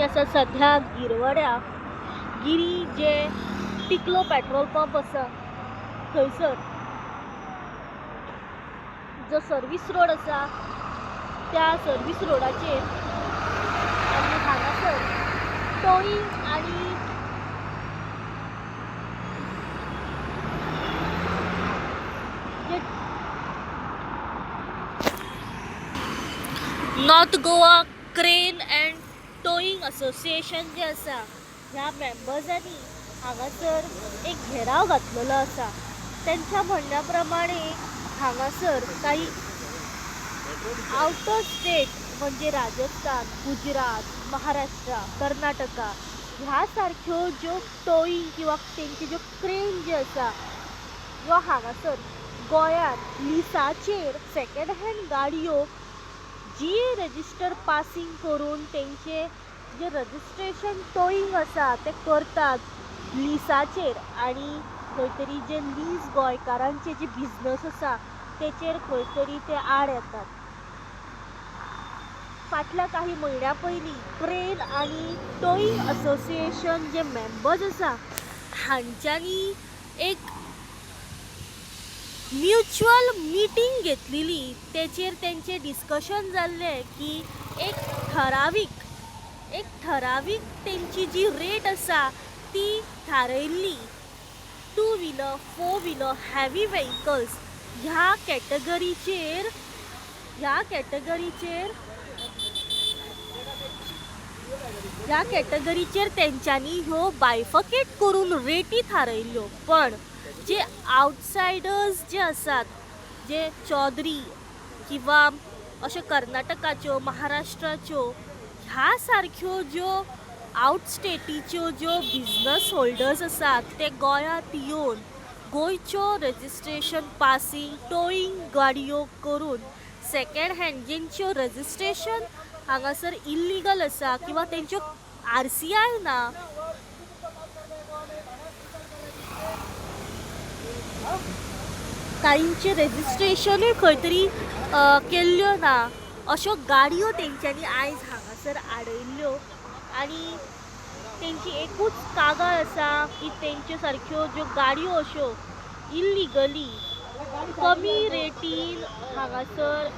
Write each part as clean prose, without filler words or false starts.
आमी आसा सध्या गिरवड्या गिरी जे टिकलो पेट्रोल पंप आसा थंयसर जो सर्वीस रोड आसा त्या सर्वीस रोडाचेर आनी हांगासर टोईंग आनी North Goa crane and towing association जे आसा ह्या मेंबर्सांनी हांगासर एक घेराव घातलेलो आसा. तेंच्या म्हणण्या प्रमाणे हांगासर काही आउट ऑफ स्टेट म्हणजे राजस्थान, गुजरात, महाराष्ट्र, कर्नाटका ह्या सारक्यो ज्यो टोईंग किंवा तेंचे ज्यो क्रेन जे आसा ह्यो हांगासर गोंयांत लिसाचेर सेकेंड हँड गाडयो जी रजिस्टर पासींग करून तेंचे जे रजिस्ट्रेशन टोईंग आसा तें करतात लिसाचेर आनी खंय तरी जे लीज गोंयकारांचे जे बिजनस आसा तेचेर खंय तरी ते आड येतात. फाटल्या काही म्हयन्या पयलीं क्रेन आनी टोईंग असोसिएशन जे मेंबर्स आसा हांच्यांनी एक म्युच्युअल मिटींग घेतलेली. तेचेर तेंचें डिस्कशन जाल्लें की एक ठरावीक तेंची जी रेट आसा ती थारयल्ली. 2 व्हिलर, 4 व्हिलर, हॅवी व्हेकल्स ह्या कॅटेगरीचेर ह्या कॅटेगरीचेर तेंच्यांनी ह्यो बायफकेट करून रेटी थारयल्ल्यो. पण जे आवटसायडर्स जे आसात जे चौधरी किंवा अशे कर्नाटकाच्यो, महाराष्ट्राच्यो ह्या सारक्यो ज्यो आवट स्टेटीच्यो ज्यो बिजनस होल्डर्स आसात ते गोंयांत येवन गोंयच्यो रजिस्ट्रेशन पासींग टोईंग गाडयो करून सेकेंड हँड जेंच्यो रजिस्ट्रेशन हांगासर इल्लिगल आसा किंवा तेंच्यो RCI ना कांयचे रजिस्ट्रेशनूय खंय तरी केल्ल्यो ना अश्यो गाडयो तेंच्यांनी आयज हांगासर आडयल्ल्यो आनी तेंची एकूच कागाळ आसा की तेंच्यो सारक्यो ज्यो गाडयो अश्यो इल्लिगली कमी रेटीन हांगासर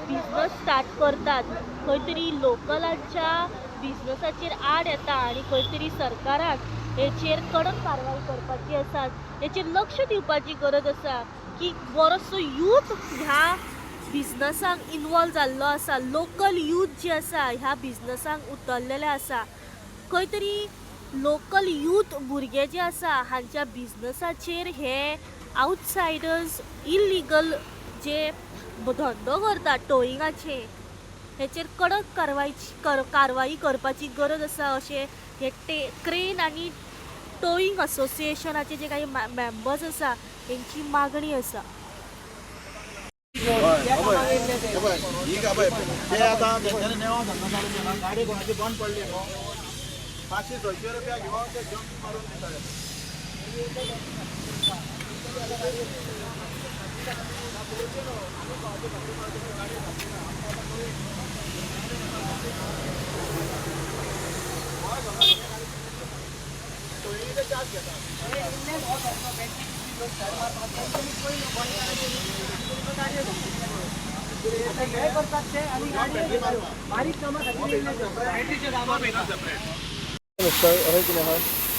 बिजनस स्टार्ट करतात खंय तरी लोकलांच्या बिजनसाचेर आड येता आनी खंय तरी सरकारान हेचेर कडक कारवाय करपाची आसा, हेचेर लक्ष दिवपाची गरज आसा की बरोसो यूथ ह्या बिजनसाक इनवॉल्व जाल्लो आसा, लोकल यूथ जे आसा ह्या बिजनसाक उतरलेले आसा. खंय तरी लोकल यूथ भुरगे जे आसा हांच्या बिजनसाचेर हे आवटसायडर्स इल्लिगल जे धंदो करतात टोईंगाचे हेचेर कडक कारवाई करपाची गरज आसा अशें हे क्रेन आनी टोईंग असोसिएशनाचे जे काही मेंबर्स आसा तेंची मागणी आसा. गाडी कोणाची बंद पडली न्हू 500-600 रुपया घेवन ते जंप मारून दिताले.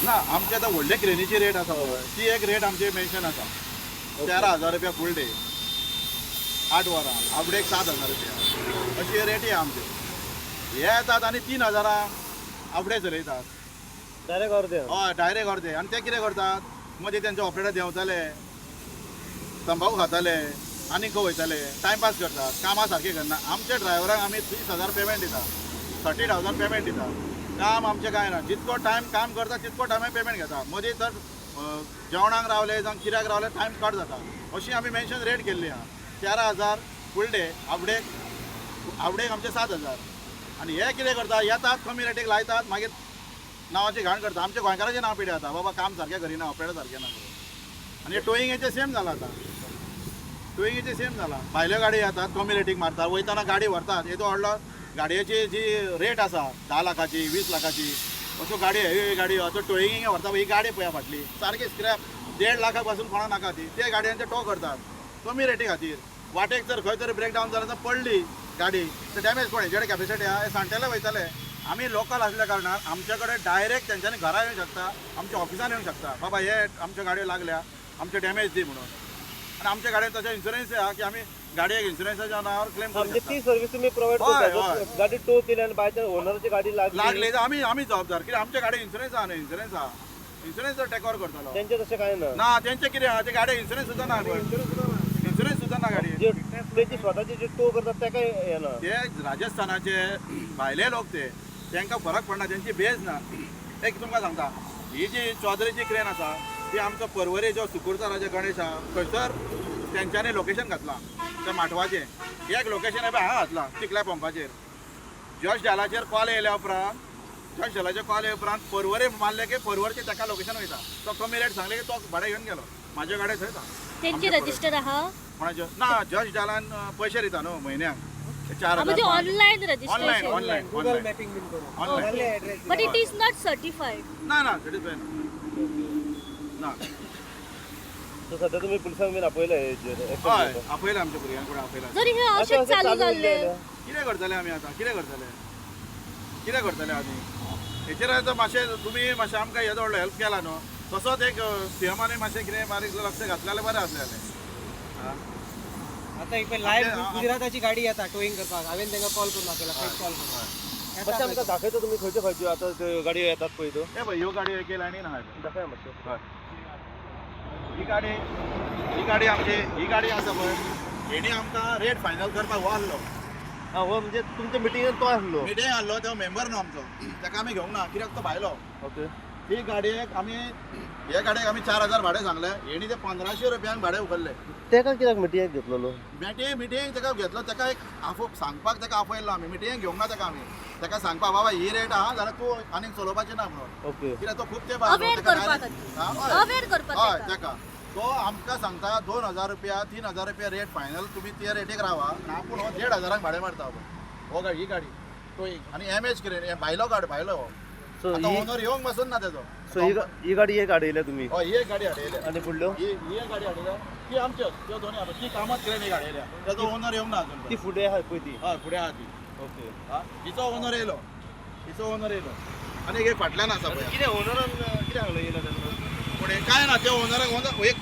ना आमचे आतां व्हडले क्रेनीची रेट आसा ती एक रेट आमची मेन्शन आसा 13,000 रुपया फूल डे, 8 वरां, हाफ डेक 7,000 रुपया अशी रेटी आमच्यो. हे येतात आनी 3,000 हाफ डे चलयतात डायरेक्ट अर्दे. हय डायरेक्ट अर्दे. आनी ते कितें करतात मदीं तेंचे ऑपरेटर देंवताले, तंबाकू खाताले आनी खंय वयताले, टायमपास करतात, कामां सारकें करना. आमच्या ड्रायव्हरांक आमी 30,000 पेमेंट दिता, 30,000 पेमेंट दिता. काम आमचें कांय ना, जितको टायम काम करता तितको टायम पेमेंट घेता. मदीं जर जेवणाक रावले जावं कित्याक रावले टायम कट जाता. अशी आमी मेन्शन रेट केल्ली आहा 13,000 फूल डे, हाफ डेक आमचे 7,000. आनी हे कितें करता येतात कमी रेटीक लायतात, मागीर नांवाची घाण करता. आमच्या गोंयकाराचें नांव पिड्या जाता, बाबा काम सारकें करिना, ऑपरेटर सारकें ना. आनी टोईंगेचें सेम जालां आतां, टोईंगेचें सेम जालां. भायल्यो गाडी येतात कमी रेटीक मारतात, वयताना गाडी व्हरतात, येदो व्हडलो गाडयेची जी रेट आसा 10 लाखाची 20 लाखाची अश्यो गाडयो हेवी हेवी गाडयो आतां टोयिंग व्हरता ही गाडी पळया फाटली सारकी स्क्रॅप 1.5 लाखा पासून कोणाक नाका ती ते गाडयांचे टो करतात कमी रेटी खातीर. वाटेक जर खंय तरी ब्रेक डावन जाल्यार जर पडली गाडी तर डॅमेज कोण हेजे कडेन कॅपेसिटी आहा हे सांटेले वयतले. आमी लोकल आसल्या कारणान आमचे कडेन डायरेक्ट तेंच्यांनी घरा येवंक शकता, आमच्या ऑफिसान येवंक शकता, बाबा हे आमच्यो गाडयो लागल्या आमच्यो डॅमेज दी म्हणून. आनी आमच्या गाडयेन तशें इन्शुरन्स आहा की आमी गाडयेक इन्शुरन्साच्या नांवार क्लेम करूंक म्हणजे शकता. ती सर्वीस तुम्ही प्रोव्हाइड हय, करता. हय. जर गाडी टो केली आणि बाय ओनरची गाडी लागली लागली तर आमी आमी जबाबदार कित्याक आमच्या गाडयेक इन्शुरन्स आहा न्हू, इन्शुरन्स आहा, इन्शुरन्स टेक ओवर करतलो. त्यांचे तशें काय ना. ना तेंचे कितें आहा ते गाडयेक इन्शुरन्स सुद्दां ना, इन्शुरन्स सुद्दां ना गाडयेक. जे तेची स्वताची जे टो करतात ते काय हे ना. ते राजस्थानाचे भायले लोक ते तांकां फरक पडना, तेंची बेज ना. एक तुमकां सांगता, ही जी चौधरीची क्रेन आसा ती आमचो परवरी जो सुकुरताराचे गणेश आहा थंयसर तेंच्यांनी लोकेशन घातलां त्या माटवाचें. एक लोकेशन पळय हांगा घातलां चिखल्या पंपाचेर. जस्ट डालाचेर कॉल येयल्या उपरांत, जस्ट डालाचेर कॉल येयल्या उपरांत परवरी मारले की परवरचे ताका लोकेशन वयता. तो कमी रेट सांगले की तो भाडें घेवन गेलो. म्हाज्या गाडयेक थंयच आहा. तेंचे रजिस्टर आहा कोणाच्यो ना, जस्ट डालान पयशे दिता न्हू म्हयन्याक 4,000. म्हणजे online online registration. Online Google online mapping बीन करून online. Address. But it is not certified. ना ना सॅटिस्फाय ना. तर सध्या तुम्ही पुलिसांक बीन आपयले हेजेर action हय घेवपाक? आपयला आमच्या भुरग्यांक कडेन आपयला. जर हे अशें अशेंच अशें चालू चालू जाल्लें उरलें. कितें करतले आमी आतां, कितें करतले, कितें करतले आमी हेचेर आतां मातशें तुमी मातशें आमकां हें व्हडलो हेल्प केला न्हू, तसोच एक सीएमानूय मातशें कितें बारीक लक्ष घातलें जाल्यार बरें आसलें. आता एक लायव्ह गुजराताची गाडी येता टोईंग करपाक. हांवें तांकां कॉल करून आपयला, खंयच कॉल करून मातशें आमकां दाखयता तुमी खंयच्यो खंयच्यो आतां त्यो गाडयो येतात पळय त्यो. हे पळय ह्यो गाडयो एके लायनीन आहा. दाखया मातशें. हय ही गाडी, ही गाडी आमची, ही गाडी आसा पळय हेणी आमकां रेट फायनल करपाक हो आहलो. हा हो म्हणजे तुमच्या मिटिंगेन तो आसलो. मिटींग आहलो तो मेंबर न्हू आमचो, ताका आमी घेवंक ना कित्याक तो भायलो. ओके. ही गाडयेक आमी, हे गाडयेक आमी 4,000 भाडें सांगलें, हेणी ते 1,500 रुपयांक भाडें उखल्लें. तेका कित्याक मिटिंगेक घेतलेलो? मिटींग मिटींग ताका घेतलो, ताका एक आफो सांगपाक ताका आपयल्लो आमी, मिटींगेक घेवंक ना ताका आमी. ताका सांगपाक बाबा ही रेट आहा जाल्यार तूं आनीक चलोवपाची ना म्हणून. ओके. कित्याक तो खूब तेंप अवेर करपाक खातीर, अवेर करपाक हय ताका. ताका तो आमकां सांगता 2,000 रुपया 3,000 रुपया रेट फायनल, तुमी ते रेटीक रावा ना, पूण हो 1,500 भाडें मारता हो गाडी, ही गाडी टोईंग आनी एम एच क्रेन भायलो गाडी भायलो हो. सो आतां ही ओनर येवंक बसून ना तेजो. सो ही ही गाडी एक हाडयल्या तुमी हय ही एक गाडी हाडयल्या. आनी फुडल्यो ही ही एक गाडी हाडयल्या ती आमच्योच, त्यो दोनूय आहा ती कामत क्रेन एक हाडयल्या, तेजो ओनर येवंक ना अजून. ती फुडें आहा पळय ती. हय फुडें आहा ती. ओके. हा हिचो ओनर येयलो, हिचो ओनर येयलो आनी एक फाटल्यान आसा पळय. कितें ओनरान कितें सांगलें येयला तेन्ना? पूण कांय ना, ते ओनराक ओनर एक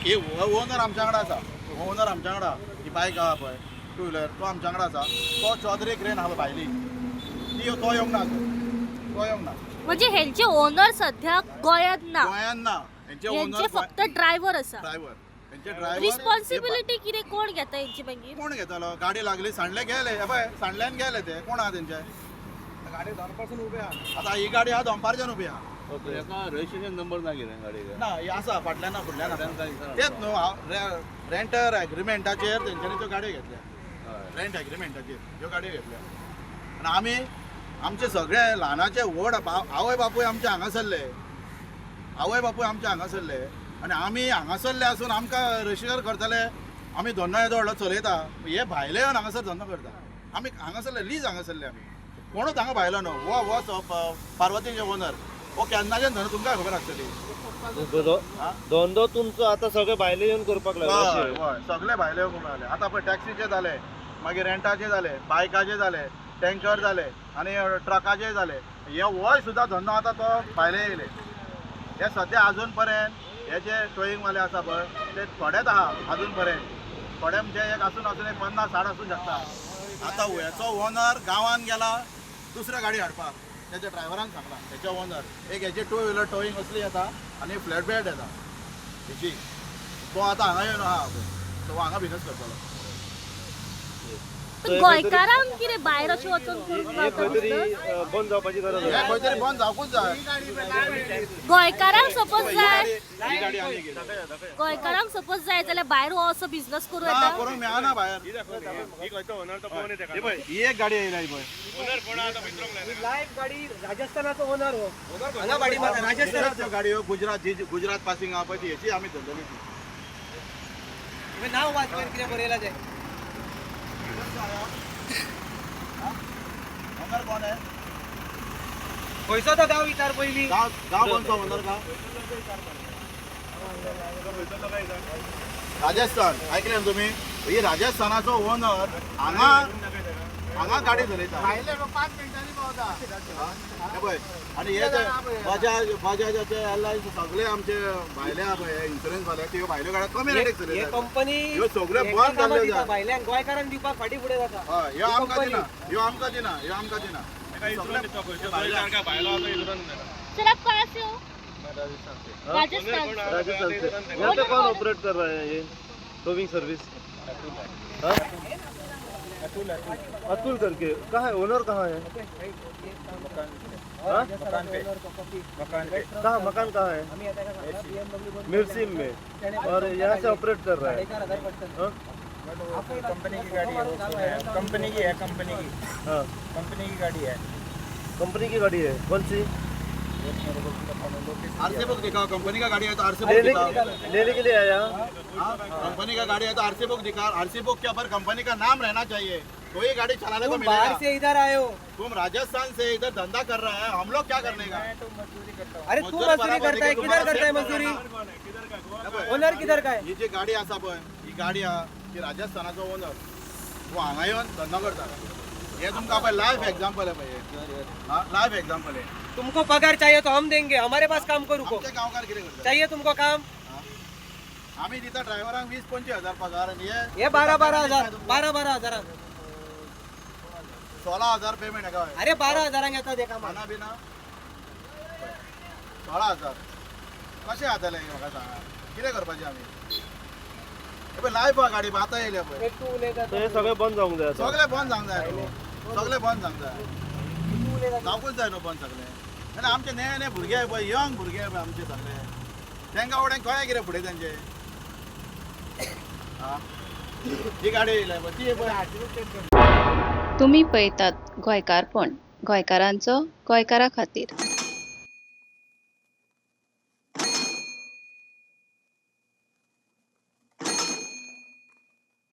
ओनर आमच्या वांगडा आसा, ओनर आमच्या वांगडा ही बायक आहा पळय टू व्हिलर, तो आमच्या वांगडा आसा. तो चौधरी क्रेन आहा पळय भायली ती, तो येवंक ना अजून, तो येवंक ना. म्हणजे हेंचे ओनर सध्या गोंयांत ना, गोंयान ना हेंचे हेंचे ओनर फक्त ड्रायव्हर आसा. ड्रायव्हर, हेंचे ड्रायव्हर. रिस्पॉन्सिबिलिटी कितें कोण घेता हेंची मागीर? कोण घेतलो? गाडी लागली सांडले गेले, हे पळय सांडल्यान गेले ते कोण आहा तेंचे गाडी दनपारसून उबे आहा. आतां ही गाडी आहा दनपारच्यान उबी आहा. ओके. रजिस्ट्रेशन नंबर ना कितें गाडयेक? ना ही आसा फाटल्यान ना, फुडल्यान आसा. तेच न्हू रेंटर एग्रीमेंटाचेर तेंच्यांनी त्यो गाडयो घेतल्या, रेंट एग्रीमेंटाचेर ह्यो गाडयो घेतल्या. आनी आमी आमचे सगळे ल्हानाचे व्हड आवय बापूय आमचे हांगासरले, आवय बापूय आमचे हांगासरले आनी आमी हांगासरले आसून आमकां रजिस्टर करतले. आमी धंदो येदो व्हडलो चलयता, हे भायले येवन हांगासर धंदो करता. आमी हांगासरले लीज हांगासरले, आमी कोणूच हांगा भायलो न्हू. हो हो पार्वतीचे ओनर हो केन्नाच्यान धंदो तुमकां खबर आसतली. धंदो तुमचो आतां सगळे भायले येवन करपाक लागले हय अशें. हय सगळे भायले येवन लागले. आतां पळय टॅक्सीचे जाले, मागीर रेंटाचे जाले, बायकाचे जाले, टँकर जाले आनी ट्रकाचे जाले. हे होय सुद्दां धंदो आतां तो भायले येयले. हे सद्या अजून पर्यंत हे जे टोईंगवाले आसा पळय ते थोडेच आहा अजून पर्यंत, थोडे म्हणजे एक आसून आसून एक 50-60 आसूं शकता. आतां हेचो ओनर गांवान गेला दुसऱ्या गाडी हाडपाक, तेच्या ड्रायव्हरान सांगला. हेचो ओनर एक हेची टू व्हिलर टोईंग असली येता आनी फ्लॅट बेड येता हेची, तो आतां हांगा येवन आहा पळय, तो हांगा बिजनस करतलो. पण गोंयकारांक कितें भायर अशें वचोन करूंक हे गावता खंय तरी बिझनस? बंद जावपाची गरज हे आसा. खंय तरी बंद जावकूच जाय. गोंयकारांक सपोज ही जाय, गाडी, ही गाडी आनी एक येयली. गोंयकारांक सपोज जाय जाल्यार भायर हो असो बिझनस करूं ना येता? करूंक मेळना भायर. ही खंयचो ओनर तो पळोवन येता. ही पळय ही एक गाडी येयल्या ही पळय. ओनर कोण आहा तो विचारूंक लायना. लायव्ह गाडी राजस्थानाचो ओनर हो हांगा गाडी मारता राजस्थानाचो. त्यो गाडयो गुजरात, जी गुजरात पासिंग आहा पळय ती हेची आमी धरलेली ती. नाव वाच पळय कितें बरयलां तें. ओनर कोण आहे? खंयचो तो गांव विचार पयली. गाव गाव कोणतो ओनर का? राजस्थान. ऐकले ना तुम्ही? ही राजस्थानाचो ओनर हांगा हांगा गाडी चलयता. हे पळय, आनी हे जे बजाज बजाजाचे एअरलायन्स सगळे आमचे भायले आहा पळय, इन्शुरन्स वाले, त्यो भायल्यो गाड्यो कमी रेटीक हे चलयतात. कंपनी ह्यो सगळ्यो बंद जाल्ल्यो जाय. भायल्यांक गोंयकारांक दिवपाक फाटीं फुडें जाता. हय, ह्यो आमकां दिना, ह्यो आमकां दिना, ह्यो आमकां दिना. सर, आप कहाँ से हो? राजस्थान से. राजस्थान से. यहाँ पे कौन ऑपरेट कर रहा है ये टोविंग सर्विस? हाँ? अतुल करके. कहाँ है ओनर? कहाँ है? हाँ? कहाँ मकान कहाँ है? मिर्सिम में. और यहाँ से ऑपरेट कर रहा है? हाँ? कंपनी की गाड़ी है वो, सुना है। कंपनी की है, कंपनी की. हाँ. कंपनी की गाड़ी है. कंपनी की गाड़ी है? कौन सी? आरसी बुक दिखाओ. कंपनी का गाड़ी है तो आरसी बुक लेने दिखाओ. लेने के लिए आया. हाँ, कंपनी का गाड़ी है तो आरसी बुक दिखाओ. आरसी बुक के ऊपर कंपनी का नाम रहना चाहिए तो ये गाड़ी चलाने को तुम बाहर मिलेगा. से इधर आए हो. तुम राजस्थान से इधर धंधा कर रहा है, हम लोग क्या करने का? मैं तो मजदूरी करता हूँ. अरे तू मजदूर मजदूरी बराबर करता है, लेकिन किधर तुम्हारा करता है सेट मजदूरी? हे ओनर किधर का है? ही जी गाडी आसा पळय, ही गाडी आहा ती राजस्थानाचो ओनर, तो हांगा येवन धंदो करता. हे तुमकां पळय लायव्ह एग्जाम्पल आहे पळय, लायव्ह एग्जाम्पल आहे. तुमको पगार चाहिए तो हम देंगे, हमारे पास काम करो को. आमचे गांवकार कितें करता? चाहिए तुमको काम? आमी दिता ड्रायव्हरांक 20-25 हजार पगार आनी हे हे 12-12 हजार, 12-12 हजार. 16 हजार पेमेंट आहे काय? अरे, 12 हजारांक येता ते कामाक. खाना बिना 16 हजार कशें जातलें हें म्हाका सांगा? कितें करपाचें आमी? हे पळय लायव्ह आहा गाडी, आतां येयल्या पळय. एक तूं उलयता. तो हे सगळे बंद जावंक जाय आता. सगळें बंद जावंक जाय न्हू, सगळें बंद जावंक जाय, जावकूच जाय न्हू बंद सगळें. आनी आमचे नवे नवे भुरगे पळय, यंग भुरगे पळय आमचे सगळे, तांकां फुडें कळ्ळें कितें फुडें तेंचे. आं, ही गाडी येयल्या पळय, ती पळय. तुमी पळयतात गोंयकारपण, गोंयकारांचो गोंयकारा खातीर.